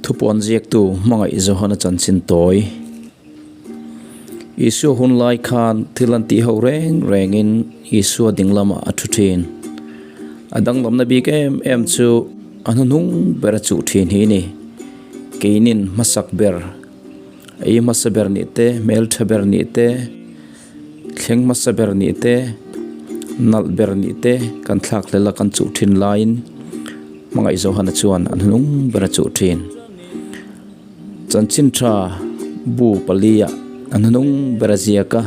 Thupuan ziaktu hmangaih Johana chanchin tawi. Isua hun lai khan thil an tih ho reng rengin Isua ding lamah a thu thin. A danglamna bik em em chu a hnuhnung ber a chuh thin hi ni. Keinin hmasak ber, ei hmasa ber nih te, hmeltha ber nih te, Thleng hmasa ber nih te, nalh ber nih te kan thlak hlel a kan chuh thin laiin hmangaih Johana chuan an hnung ber a chuh thin. Chanchin tha bu paliah an hnung ber a ziak a,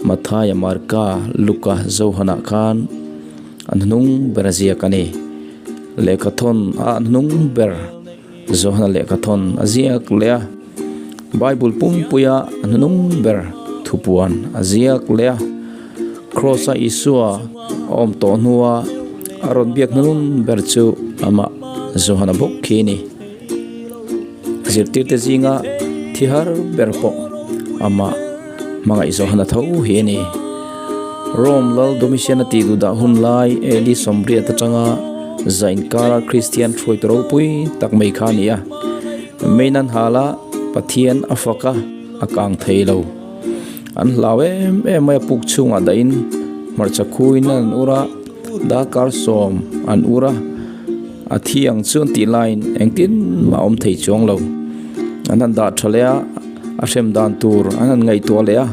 Mathaia, Marka, Luka, Johana khan an hnung ber a ziak a ni. Lehkhathawn a an hnung ber. Johana lehkhathawn a ziak leh a, Bible pumpuia a hnunung ber thupuan a ziak leh a, Kraws-a Isua a awm tawh hnua a rawn biak hnunung ber chu amah Johana bawk khi a ni. Zirtirte zinga thi har ber pawh amah hmangaih Johana tho hi a ni. Rome lal Domitian-a tih duhdah hun lai AD 80 atanga za inkara Kristian hruaitu ropui tak mai kha a ni a. Meinan hala Pathian a fak a, a kang thei lo. An hlau em em mai a, puk chhungah dahin hmarcha khuin an ur a, darkar sawm an ur a, a thi ang chu an tih laiin engtin mah a awm thei chuang lo. An han dah tha leh a. A hrem dan tur an han ngaihtuah leh a,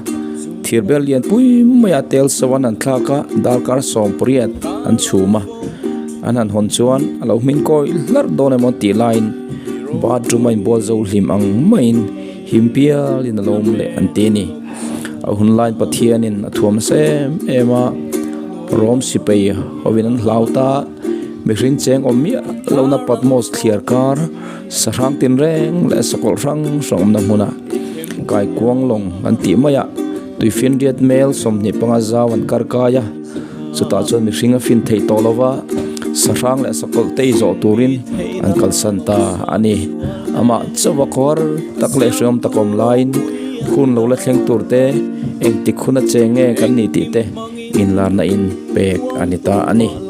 thir bel lian pui maia tel so an han thlak a, darkar 80 an chhum a, an han hawn chuan a lo hmin kawi hlarh dawn emaw tih laiin bathroom a inbual zo hlim ang maiin him pialin a lo awm leh an ti a ni. A hun laiin Pathianin a thuam nasa em em a, Rom sipai hovin an hlau ta, mihring cheng awm miah lohna Patmos thliar kar, Sahrang tinreng leh sakawlh hrang hrang awmna hmunah kaikuang lawng an tih mai a, tuifinriat mel 25 zau an kar kai a, chutah chuan mihring a fin theih tawh lova sahrang leh sakawlh te i zawh turin an kalsan ta a ni. Amah chauha khawhar tak leh hreawm tak awm laiin hun lo la thleng tur te, engtik hun a che nge kan ni tih te inlarna in pek a ni ta a ni.